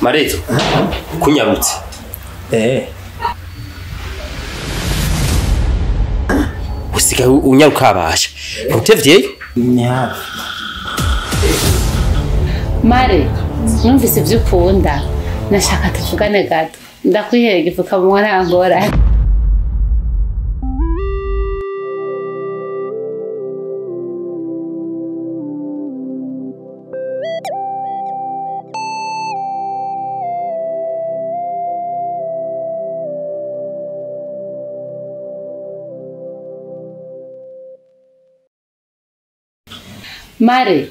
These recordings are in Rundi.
Marezo, kunyarutse. Usigaye unyaruka abasha. Ntutevyeyo? Ni hafi. Mare, numvise ivyo ukunda. Nashaka tuvugane gato. Ndakwihera igipfukamunwa nta ngorane. Mare,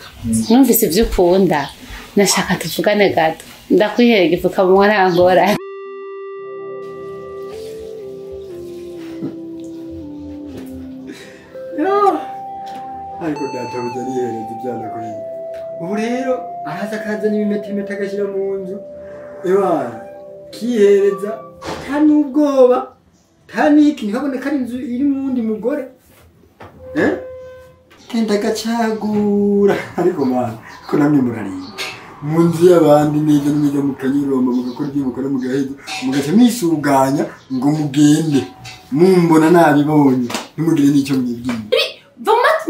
numvise ivyo ukunda. Nashaka tuvugane gato. Ndakwihera igipfukamunwa nta ngorane. Ariko databuja arihereza ivyana kuri ubu rero araza akazana ibimetemete agashyira mu nzu ewana kihereza nta n'ubwoba nta n'iki ntihabone ko ari inzu iri mu wundi mugore kenda agacagura ariko mana ko namwe murarinda mu nzu y'abandi neza neza mukanyuromba mugakora ibyo mukora mugaheza mugaca mwisuganya ngo mugende mumbona nabibonye ntimugire n'icyo mwibwiye.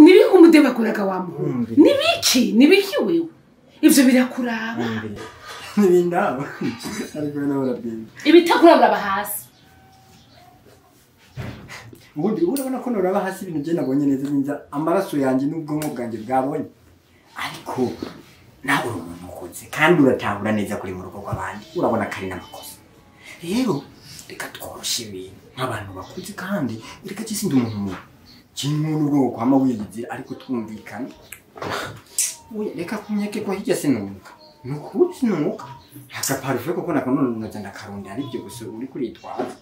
Nibiki umudebaguraga wa muhungu? Nibiki? Nibiki wewe? Ivyo birakuraba. Nibindaba. Ariko nawe urabwira. Ibitakuraba hasi. Ubundi urabona ko noraba hasi ibintu je nabonye neza nza amaraso yanje n'ubwonko bwanje bwabonye. Ariko nawe uri umuntu ukuze kandi uratahura neza kuri mu rugo rw'abandi. Urabona kari n'amakosa. Rero reka tworoshe ibintu nk'abantu bakuze kandi reka kisinde umuntu kimwe n'ubwo kwama wiyizira ariko twumvikana. Oya reka kunyeke kwa hirya sinuka. Nukuri sinuka. Hakaparufe koko nakononoza ndakarunda ari byo gusa uri kuritwaza.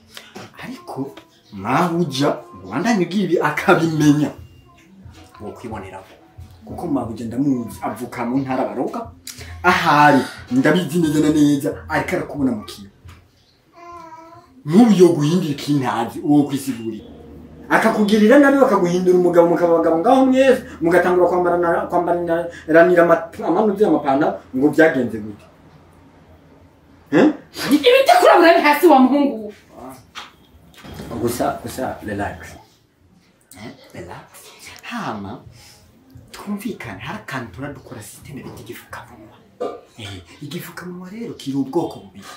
Ariko mabuja ubandanye ugira ibi akabimenya. Wo kwiboneraho. Kuko mabuja ndamuzi avuka mu ntara baroka. Ahari ndabizi neza na neza ariko arakubona mu kiyo. Nk'ubu yo guhindira ikintazi uwo kwisigurira. Akakugirira nabi bakaguhindura umugabo mukabagabo ngaho mwese mugatangura kwambaranira amanuzi y'amapantaro ngo byagenze gute? Ibitakurabura biri hasi wa muhungu. Gusa gusa relax. Relax. Hama twumvikane hari akantu turadukora systeme bita igifukamunwa. Igifukamunwa rero kiri ubwoko bubiri.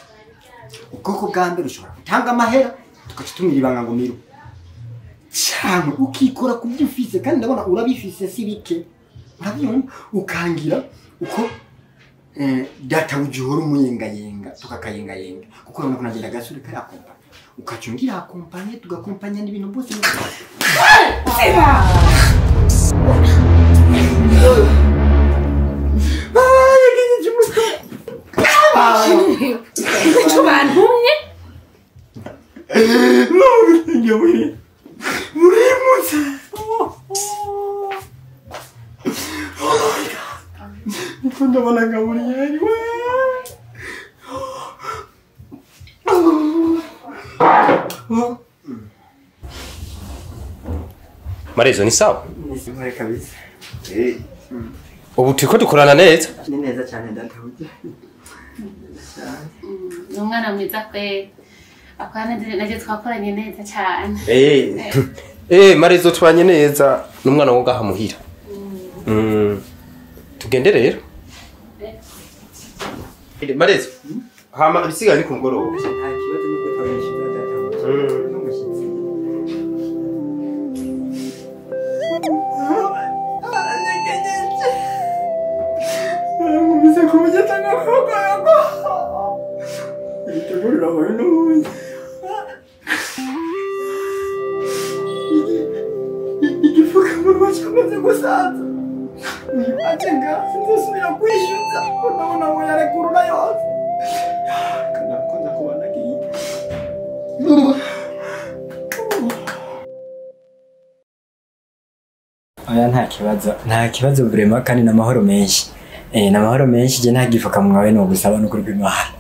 Ubwoko bwa mbere ushobora gutanga amahera tugaca tumira ibanga ngo miru. Cyangwa ukikora ku byo ufise kandi ndabona urabifise si bike. Urabyumva ukangira uko databuja uhora umuyengayenga tukakayengayenga kuko urabona ko nagenda gasuri kari akompa ukacungira akompanye tugakompanya n'ibintu byose. Siba! Nico bantumye? Murimutse. Oh my God. Niko ndabona Gaburiyeri we. Marezo ni sawa? Ni sawa kabisa. Ubu turiko dukorana neza? Ni neza cyane databuja. Ni umwana mwiza kwe. Akwana naje twakoranye neza cyane. Marezo twanye neza n'umwana wo ngaha muhira. Tugende rero. Marezo. Hama ibisigaye ni ku mugoroba. Nta kibazo nuko twabishiza databuja. N'umushyitsi. Nkumvise kumugeta nkakogorako. Itegurira abaye Igifukamunwa cyamaze gusaza. Uyu acenga sinzosubira kwishyuza ko ndabona ngo yarekurura yose. Kanakonza kuba nagiye. Oya nta kibazo, nta kibazo vraiment kandi n'amahoro menshi. N'amahoro menshi je nta gifukamunwa we no gusaba no kuri kw'Imana.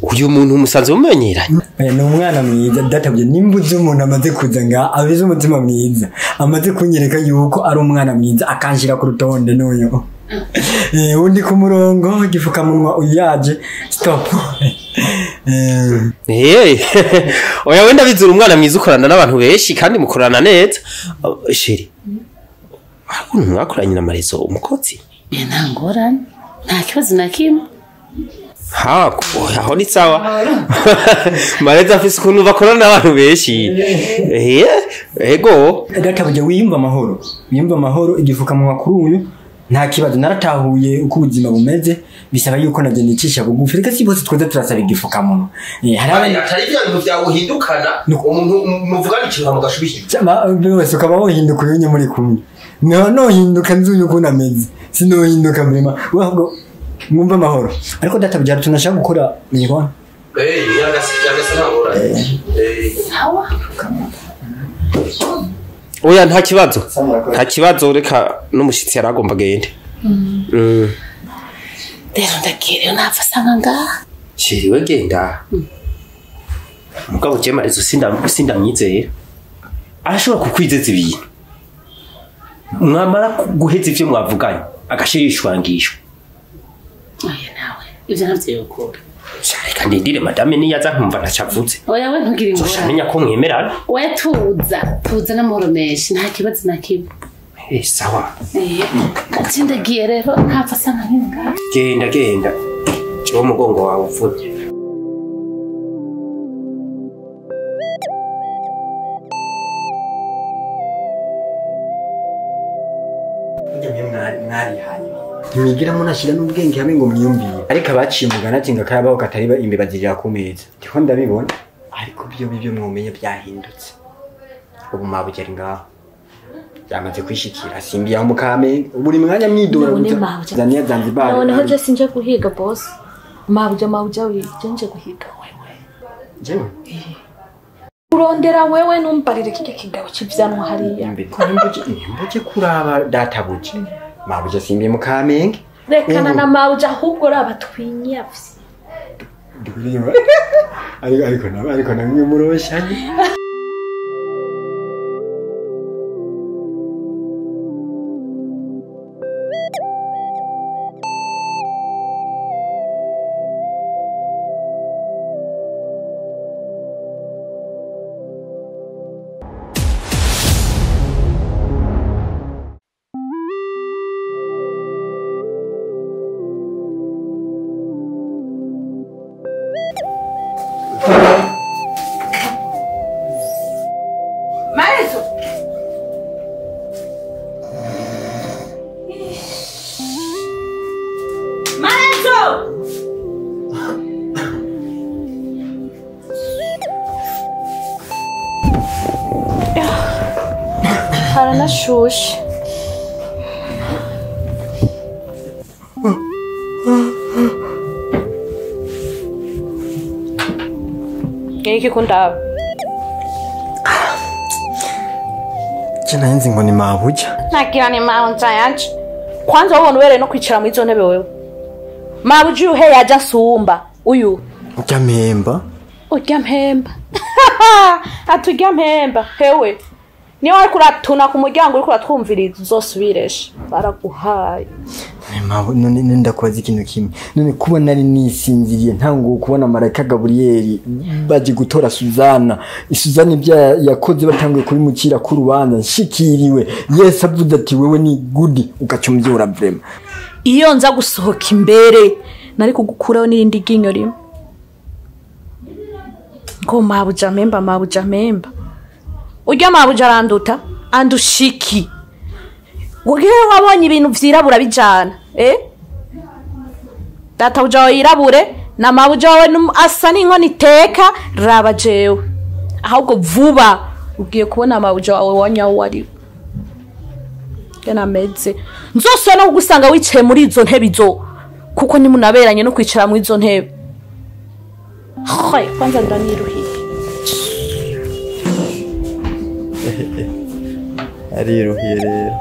Uyu muntu musanzwe mumenyeranye? Oya ni umwana mwiza databye nimba uzi umuntu amaze kuza nga abize umutima mwiza amaze kunyereka yuko ari umwana mwiza akanshira ku rutonde n'uyu. Undi ku murongo gifukamunwa uyaje stop. Oya wenda bizura umwana mwiza ukorana n'abantu benshi kandi mukorana neza. Chérie, ukuntu mwakoranye na Marezo umukozi? Nta ngorane, nta kibazo na kimwe. Ha, aho ni sawa. Marezo afise ukuntu bakorana n'abantu benshi. Ego. Databuje wiyumva amahoro. Wiyumva amahoro igifukamunwa kuri uyu nta kibazo naratahuye uko ubuzima bumeze bisaba yuko naje nicisha bugufi reka si bose tweze turasaba igifukamunwa. Hari atari bya bintu byawuhindukana umuntu muvugana ikintu mugashubishije. Bose ukaba wohinduka uyu muri kumwe. No hinduka nzuyu uko nameze. Sinohinduka vraiment. Ahubwo mwumva amahoro. Ariko databuje tunashaka gukora mwibona. Yagasa ntangora. Sawa. Oya nta kibazo. Nta kibazo reka n'umushitsi yaragomba agende. Rero ndagiye napfa sanga ngaha. Chérie we genda. Mugabo je Marezo sindamwizera. Arashobora kukwizeza ibintu. Mwamara guheza ivyo mwavuganye agashirishwangisho. Oya nawe ivyo ntavyo yokora. Reka ndindire madame niyaza nkumva ntacavutse. Oya we ntugire ingorane. Menya ko mwemerana. Oya tuza n'amahoro menshi nta kibazo na kimwe. Sawa. Ndagiye rero ntapfa asanga nk'inga. Genda. Jewe umugongo wawe uvunye. Ntiwigira munashira n'ubwenge hamwe ngo mwiyumviye ariko abaciye umugani ati ngo akayabaho katariba imbeba zirira ku meza ndiko ndabibona ariko byo bibyo mwomenye byahindutse ubu mabuja ari ngaho yamaze kwishikira asimbiye aho mu Kamenge buri mwanya mwidora Tanzania Zanzibar noneho je sinje guhiga boss mabuja je nje guhiga wewe jewe urondera wewe numbarire kijya kigabo kivyanwa hariya nimboje kuraba databuje mabuja simbiye mu Kamenge rekana na mabuja ahubwo raba twinyavye ndikuriba ariko namwe muroshanye Haranashushe. Iki kundaba. Je nahinze ngo ni mabuja. Nagira ni mabuja yanje. Kwanza wabona ubereye no kwicara muri izo ntebe wewe. Mabuja uhe yaje asumba uyu. Urya mpemba. Urya mpemba. Aturya mpemba hewe. Niyo ariko uratuna ku muryango uriko uratwumviriza uzosubiresha baraguhaye. None ndakubaza ikintu kimwe none kuba nari nisinziriye ntango kubona Marayika Gabriel baje gutora Suzana Suzana ibyo yakoze batanguye kubimukira ku rubanza nshikiriwe Yesu avuze ati wewe ni good ukacumbyura vraiment. Iyo nza gusohoka imbere nari kugukuraho n'irindi ryinyo rimwe ngo mabuja mpemba urya mabuja aranduta andushiki ugiye wabonye ibintu vyirabura bijana data wawe yirabure na mabuja wawe asa n'inkono iteka raba jewe ahubwo vuba ugiye kubona mabuja wawe wanyawo wari nameze nzose no kugusanga wicaye muri izo ntebe izo kuko nimunaberanye no kwicara muri izo ntebe kwanza ndaniruhiye. Ariruhiye rero.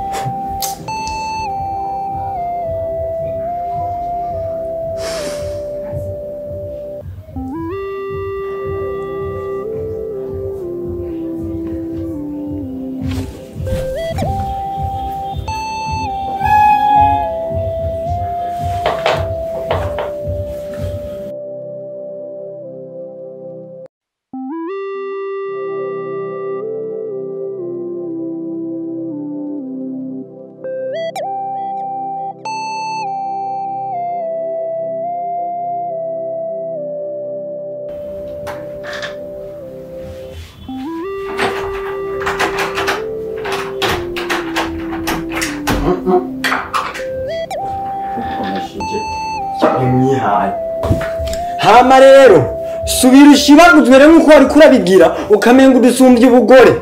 Hama rero subira ushibaguzwe rero nkuko wari kurabigira ukamenga udusumbye ubugore.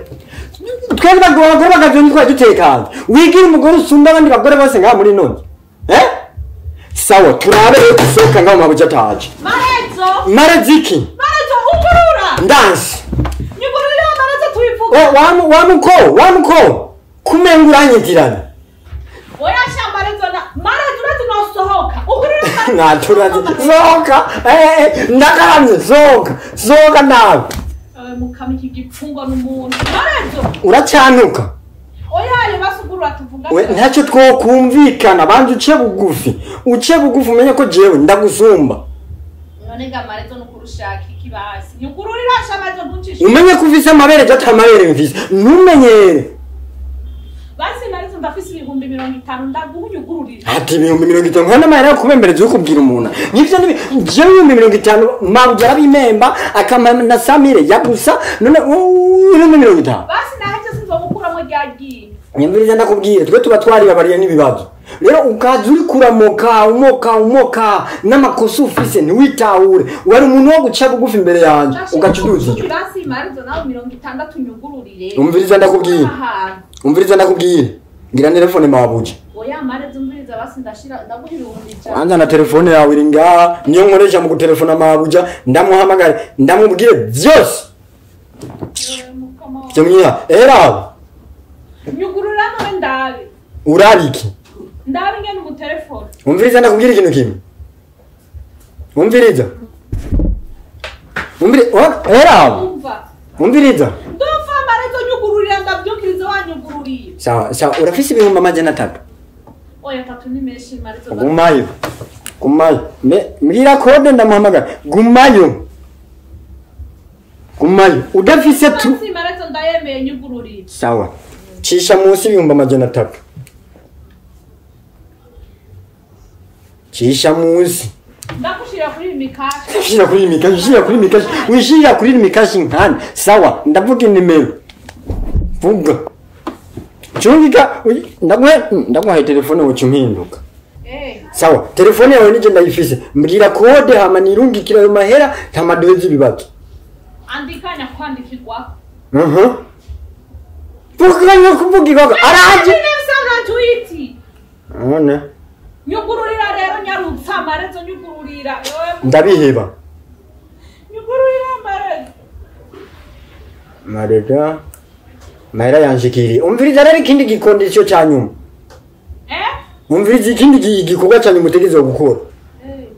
Twebwe abagore bagavyo twari dutekanye. Wigira umugore usumba abandi bagore bose ngaha muri none. Eh? Sawa turabe rero gusohoka ngaho mabuja ataje. Marezo. Mareziki. Marezo ugurura. Ndansi. Nyugurura Marezo tubivuga. Oh wamuko wamuko kumenga uranyitirana. Oya sha Marezo na Marezo urazi nosohoka. Ugurura Naturazi. Sohoka. Ndakaramye sohoka. Sohoka nawe. Mukama iki gipfungwa n'umuntu. Marezo. Uracanuka. Oya basugurura tuvuga. We ntacyo twokumvikana banje uce bugufi. Uce bugufi umenye ko jewe ndagusumba. None ga Marezo nukurushaka ikibasi. Nyugururira sha Marezo ntuncishe. Umenye ko ufise amabere jatamabere mfise. Ntumenyere. Basi Marezo ndafise 50,000 ndaguhunyugururira. Ati 50,000 nkana mahera yo kubembereza yo kubwira umuntu. Nivyo nibi jewe 50,000 mabuja arabimemba akama na Samire yagusa none 50,000. Basi nahaje sinzogukuramo ryagiye. Nyumviriza ndakubwira twe tuba twari babariye n'ibibazo. Rero ukaza uri kuramoka umoka umoka n'amakosa ufise ntiwitahure. Wari umuntu wo guca bugufi imbere yanje ugacuduza. Basi Marezo nawe 60 nyugururire. Umviriza ndakubwira. Umviriza ndakubwira. Ngira telefone mabuja. Oya Marezo umviriza basi ndashira ndaguha 100,000. Kwanza na telefone yawe iri ngaha niyo nkoresha mu gutelefona mabuja ndamuhamagara ndamubwire byose. Cyamwiha era. Nyugurura none ndabe. Urabiki? Ndabe ngene mu telefone. Umviriza ndakubwira ikintu kimwe. Umviriza. Umviriza era. Umviriza. Ndumva Marezo nyugururira ndabyukiriza wanyugururiye. Sawa sawa urafise 300,000. Oya 3 ni menshi Marezo. Gumayo. Gumayo. Mbwira kode ndamuhamagara. Gumayo. Gumayo. Udafise tu. Marezo ndayemeye nyugururiye. Sawa. Cisha munsi 300,000. Cisha munsi. Ndakushira kuri mikashi. Ushira kuri mikashi, ushira kuri mikashi. Wishira kuri mikashi nkana. Sawa, ndavuga inimero. Vuga. Chungika, ndaguha telefone ucumpinduka. Eh. Sawa, telefone yawe nije ndayifise. Mbwira kode hama nirungikira ayo mahera ntamadozi bibazo. Andikanya kwandikirwa. Vuga kuvugirwa araje. None. Nyugururira rero nyarutsa Marezo nyugururira. Ndabiheba. Nyugururira Marezo. Marezo. Mahera yanshikiri. Umviriza rero ikindi gikondisho cya nyuma. Eh? Umviriza ikindi gikorwa cya nyuma utegerezwa gukora. Eh.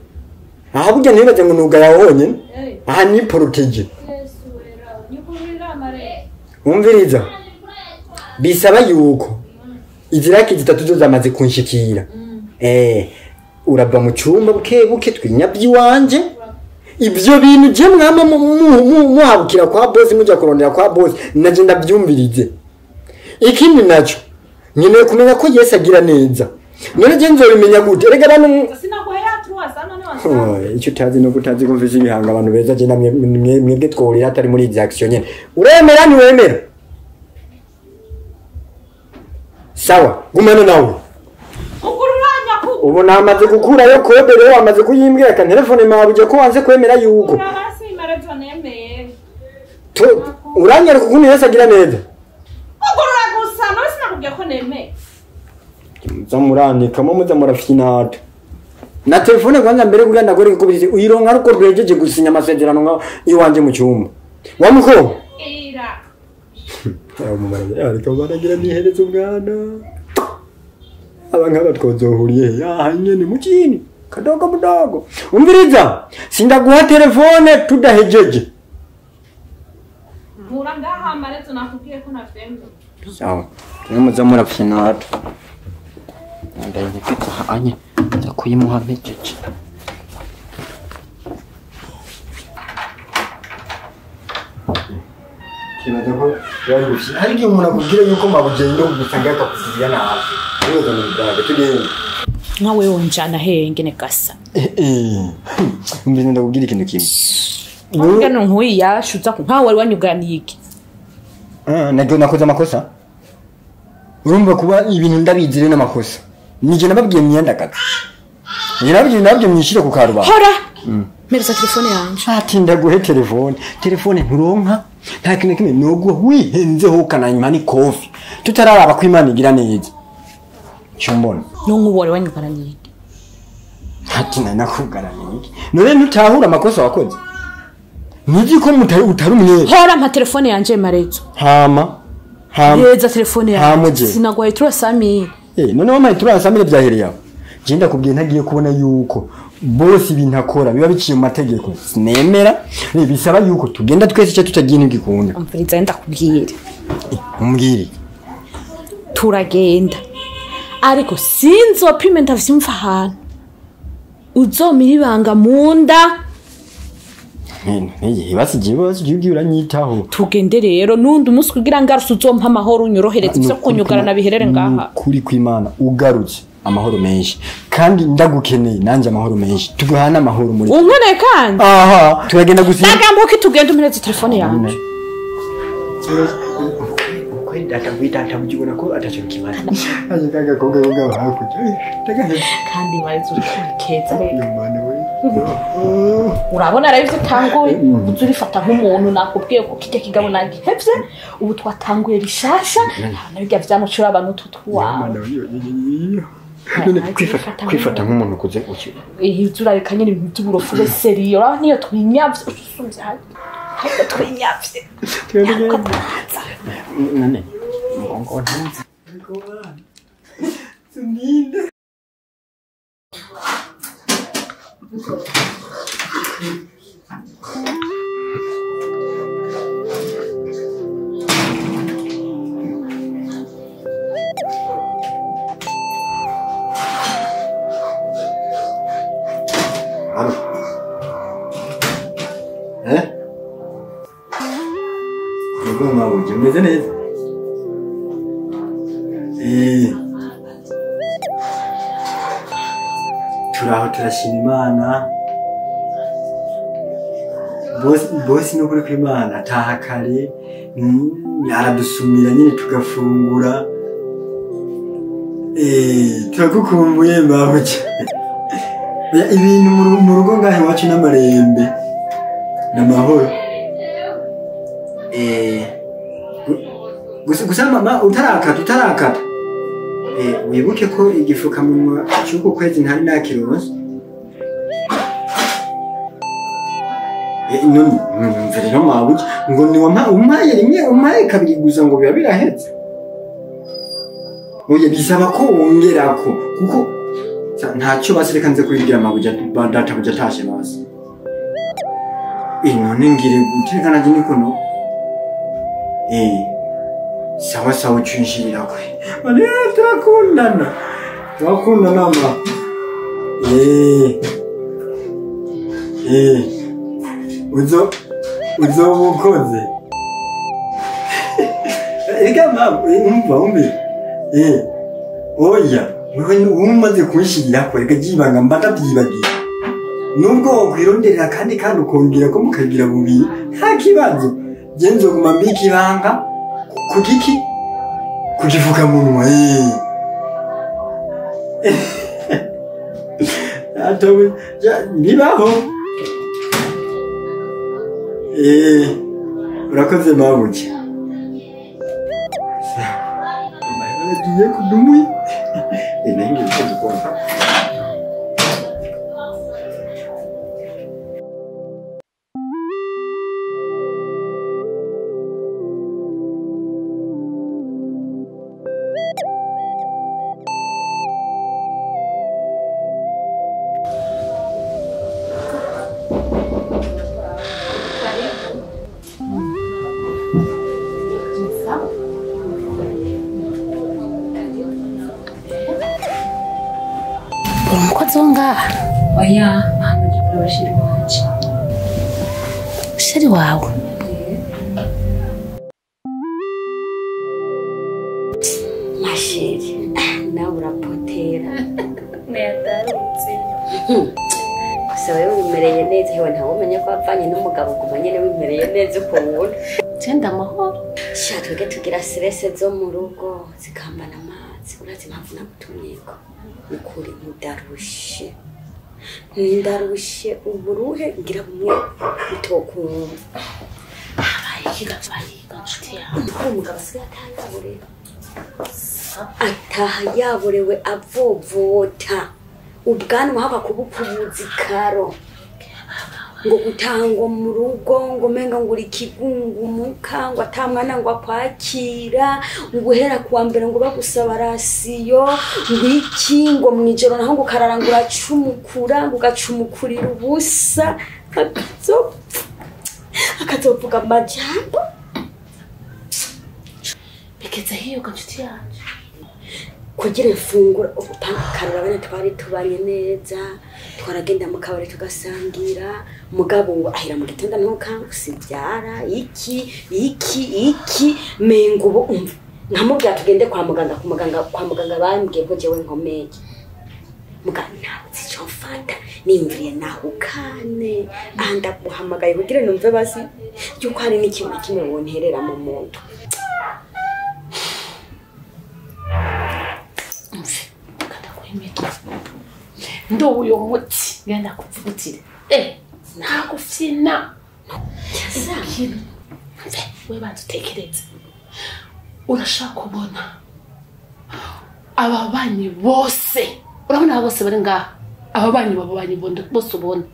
Aha burya ntibaze ngo nuga yawe honyine. Eh. Aha ni protege. Yesu wera. Nyugururira Marezo. Umviriza. Bisaba yuko iziraki zitatu zo zamaze kunshikira. Urava mu cyumba buke buke twinyabyi wanje. Ibyo bintu je mwama muhabukira kwa boss mujya kurondera kwa boss naje ndabyumvirize. Ikindi naco nkeneye kumenya ko Yesu agira neza. None je nzobimenya gute? Erega abantu icyo utazi no kutazi kumvise ibihanga abantu beza je namwe mwebwe tworira atari muri izi action nyene. Uremera ni wemera? Sawa, gumana nawe. Ubu namaze gukurayo kode rero wamaze kuyimbwira ka telefone mabuje ko wanze kwemera yuko. Uranyereka ukuntu Yesu agira neza. Ugurura gusa none sinakubwiye ko nemeye. Muza muza murafinata. Na telefone kwanza mbere kugira ndagore kukubirize uyironka ruko rwejeje gusinya amasezerano nka iwanje mu cyumba. Wamuko? Ira. Ariko baragira nihereza umwana. Abankaba twozohuriye aha nyene mu kini kadogo mudogo. Umviriza, sindaguha telefone tudahejeje. Nkura ngaha Marezo nakubwiye ko navyemeye. Sawa. Nimuza murapfina hato. Ndayifite anye ndakuyimuha mpejeje. Kibaza ko yarufye. Hari igihe umuntu akubwira yuko mabugendo gusanga akakugirira nabi. Nibaza mu bwawe tugende. Nka wewe unjana hehe ngene gasa. Umviriza ndakubwira ikintu kimwe. Ngano nkuyi yashuza ku nkawe wari wanyuganiye iki? Nabyo nakoze amakosa. Urumva kuba ibintu ndabizire n'amakosa. Nije nababwiye myenda kata. Nababwiye nabyo mwishire ku karubanda. Hora. Mpereza telefone yanje. Ati ndaguhe telefone. Telefone nturonka. Nta kintu kimwe noguha wihenzeho kananyuma ni kofi. Tutararaba ko Imana igira neza. Cyo mbona. No nkubu wari wanyuganiye iki? Ati nakugaraniye iki? None ntutahura amakosa wakoze. Niji ko mutari utari umwere. Hora mpa telefone yanje Marezo. Hama. Hama. Yeza telefone yanje. Sinagwaye turasamire. None wamaye turasamire byahereye aho. Je ndakubwiye ntagiye kubona yuko bose ibintu akora biba biciye mu mategeko. Sinemera bisaba yuko tugenda twese cyo tutagiye n'igikunda. Umviriza ndakubwira. Umbwire. Turagenda. Ariko sinzopime ndavyumva ahantu. Uzomira ibanga munda. Neye basigiye basigiye uranyitaho. Tugende rero nundi umunsi kugira ngarutse uzompa amahoro unyorohereze ivyo kunyugarana biherere ngaha. Kuri kw'Imana ugarutse amahoro menshi kandi ndagukeneye nanje amahoro menshi tugahana amahoro muri. Unkeneye kandi? Aha turagenda gusa. Ndagamba ko tugenda umpereze telefone yanje. Kweli data gwita mujibona ko atacho kimara. Aje kaga koga koga hakurya. Kandi marizo keza reka. Urabona rero ivyo utanguye uza urifata nk'umuntu nakubwiye ko kijya kigabo nagihevye ubu twatanguye rishasha nabirya vyamucura abantu tutwawe. None kwifata nk'umuntu kuze uki. Uza urareka nyene ibintu vy'uburofu be seriyo urabona niyo twinyavye usumvye ahubwo twinyavye. None ngo ntanze. Tuninde. Alo. Yego mabuje meze neza. Turaho turashima Imana. Bosi nukuri kw'Imana ataha kare aradusumira nyine tugafungura. Turagukumbuye mabuje. Ibintu mu rugo ngahe iwacu n'amarembe n'amahoro. Gusa mama utarakata. Wibuke ko igifukamunwa cy'uko kwezi ntari nakironse. None numva rero mabuje ngo ni umpaye rimwe umpaye kabiri gusa ngo biba birahetse. Oya bisaba ko wongerako kuko ntacyo basireka nze kuyigira mabuje data buja tashe basi. None ngire guteka nanje niko no. Sawa sawa ucunshirira kwe. Bane turakundana. Turakundana ma. Uzo mukoze. Ega ma umva umbi. Oya, wewe umaze kunshirira kwe reka jibanga mbata byibagiye. Nubwo wokwironderera kandi kandi ukongera ko mukagira bubiri nta kibazo. Je nzoguma mbika ibanga kugiki kugifuka munwa. Atawe bibaho. Urakoze mabuke. Agiye kudumwi. Nange ndikubona. Uri umukozi wo ngaha? Oya, hano ndi kuraba chéri wanje. Chéri wawe? Ma chérie, nawe urapotera. Ntiyatarutse. Gusa wewe wimereye neza, hewe ntawumenya ko wapfanye n'umugabo uguma nyene wimereye neza ukuntu. Genda amahoro. Sha twebwe tugira stress zo mu rugo zikambana amazi, urazi impamvu nagutumyeko? Ukuri ndarushe. Ndarushe uburuhe ngira bumwe utokumva. Habaye ikigabayiga nshuti yawe. Uwo mugabo asigaye ataha yaborewe. Ataha yaborewe avovota. Ubwanwa haba kubukubuza ikaro. Ngo gutangwa mu rugo ngo menga ngo uri ikigungumuka ngo ata mwana ngo akwakira ngo uhera kuwa mbere ngo bagusaba rasiyo ngo iki ngo mwijoro naho ngo ukarara ngo uracumukura ngo ugacumukurira ubusa akazovuga amajambo. Bigeze hiyo nshuti yanje. Kugira ifunguro karura bene twari tubanye neza twaragenda mu kabari tugasangira mugabo ngo ahira mu gitondo ntukangusibyara iki iki iki mengo ubu umva nkamubwira tugende kwa muganga kwa muganga bambwiye ko jewe nkomeye muganga ntabwo icyo mfata nimviriye nahukane aha ndaguhamagaye kugira numve basi yuko hari n'ikintu na kimwe wonterera mu muntu. Ndo uyo muti ngenda kuvugutire nagufyina ikintu mve we banza utekereze urashaka kubona ababanyi bose urabona aba bose bari ngaha ababanyi babanyi bose ubona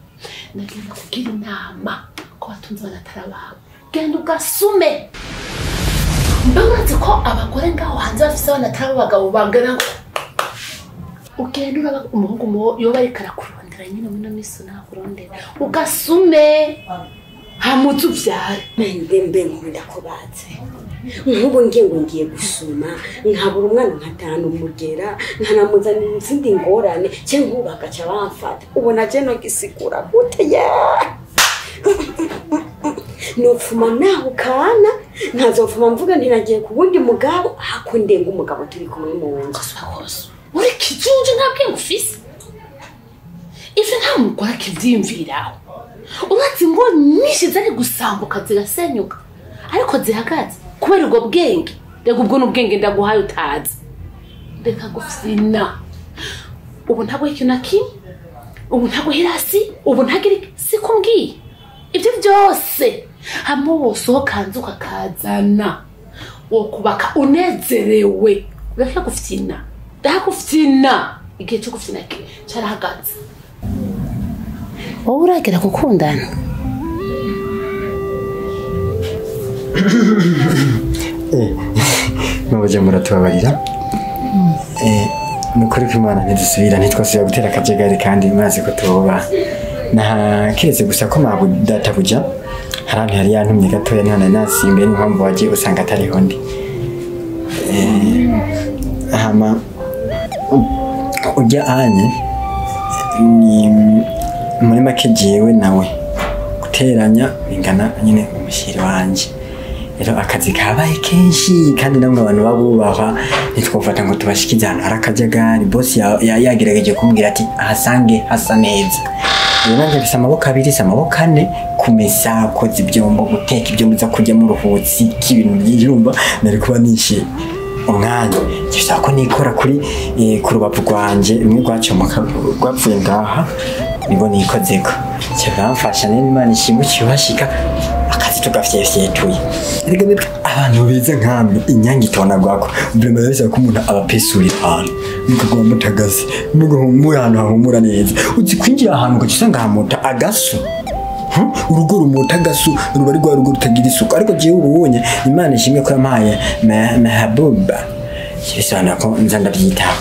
nagenda kugira inama ko batunze banatara bawe genda ugasume mbe ko abagore ngaho hanze bafise banatara abagabo bangana ugenda uraba umuhungu muwo yoba ariko arakurondera nyine muri ino minsi ntakurondera ugasume hamuze uvyare mbe nk'ubu ndakubatse nk'ubu ngiye ngo ngiye gusuma nkabura umwana nkatahana umugera nkanamuzanira izindi ngorane ce nk'ubu bagaca bamfata ubona je nogisigura gute ye nopfuma nahukana nkazopfuma mvuga nti nagiye ku wundi mugabo hako ndenga umugabo turi kumwe mu nzu. Uri kijunju nta bwenge ufise ivyo nta mugore akivyiyumviraho urazi ngo nyinshi zari gusambuka zigasenyuka ariko zihagaze kubera ubwo bwenge reka ubwo n'ubwenge ndaguhaye utazi reka gufyina ubu ntaguha ikintu na kimwe ubu ntaguha irasi ubu ntagira siko mbwiye ibyo byose hamwe wosohoka hanze ukakazana wokubaka unezerewe ureka gufyina ndakufyina igihe cyo gufyina carahagaze. Wowe uragera gukundana? Mwabaje muratubabarira. Nukuri ko Imana ntidusubira ntitwasubira gutera akajagari kandi murazi ko tuba kiretse gusa ko mabu databuja hari ahantu yari yantumye gatoya niho nari nasimbiye niyo mpamvu wagiye usanga atariho ndi. Hama ujya anye ni muri make jewe nawe guteranya bingana nyine umushyiri wanje rero akazi kabaye kenshi kandi namwe abantu babubaha ntitwofata ngo tubashikize ahantu hari akajagari bosi yagerageje kumbwira ati ahasange hasa neza rero nanjye mfise amaboko abiri si amaboko ane kumesa koza ibyombo guteka ibyo muza kurya muruhutse ibintu byinshi urumva nari kuba nishe umwanya bisaba ko nikora kuri ku rubavu rwanje rumwe rwacomoka rwapfuye ngaha nibwo nikozeko kiramfasha rero Imana ishimwe ukihashika akazi tugafyefyetuye erega abantu beza nkamwe inyange itona gwako vraiment bisaba ko umuntu abapesurira ahantu mukaguma mutagaze mugahumura ahantu hahumura neza uzi kwinjira ahantu ugaca usanga hamuta agasu urugo rumota agasu ruba ari rwa rugo rutagira isuku ariko jewe ubonye Imana ishimwe ko yampaye mahabuba bisobanura ko nza ndabyitaho.